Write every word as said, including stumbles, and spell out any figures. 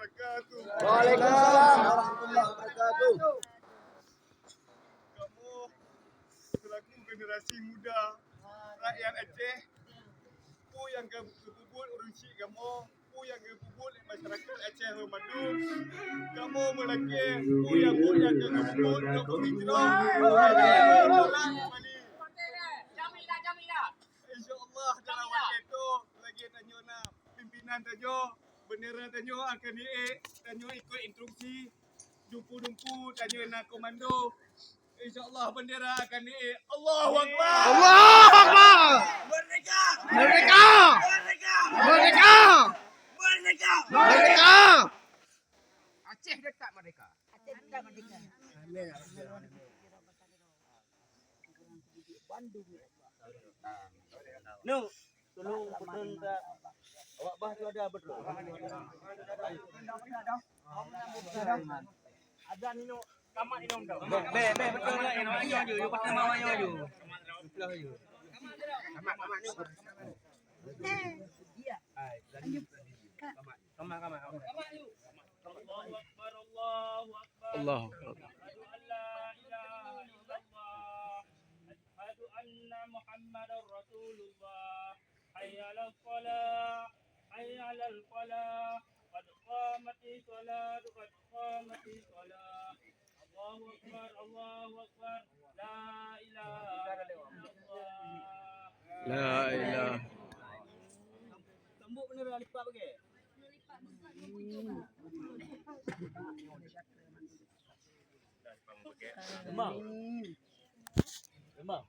Waalaikumsalam warahmatullahi wabarakatuh. Kamoe selaku generasi muda rakyat Aceh, peue nyang ka geupubuet ureuëng syik kamoe, peue nyang geupubuet lé masyarakat Aceh banmandum, kamoe meulakée peue nyang buet nyang ka geupubuet lé ureuëng hijrah. Insya Allah dalam waktu itu lagi tanyoe na pimpinan tanyoe, bendera tanyoe akan diék, tanyoe ikut instruksi. Dumpu-dumpu tanyoe na komando. Insya Allah bendera akan diék. Allahu Akbar. Allahu Akbar. Merdeka. Merdeka. Merdeka. Merdeka. Merdeka. Merdeka. Aceh tetap merdeka. Aceh tetap merdeka. Amin. Bandung. Nyoe, tolong peutron tak. Awak bah tu ada betul. Ada nino, tamat nino dah. Be, be, betul lah, nino ayo ju, you pasti mau ayo ju. Betul ayo. Tamat, tamat ni. Hai, lanjut. Tamat. Tamat, tamat, tamat. Allahu Akbar, Allahu Akbar. Allahu Akbar. Asyhadu an la ilaha illallah. Asyhadu anna Muhammadar Rasulullah. Hayya 'alas shalah. Hayya 'alal falah. Qad qamatis shalah. Qad qamatis shalah. Allahu Akbar, Allahu Akbar. La ilaha illallah. La ilaha. Sambut bendera lipat bagi. Tembang. Tembang.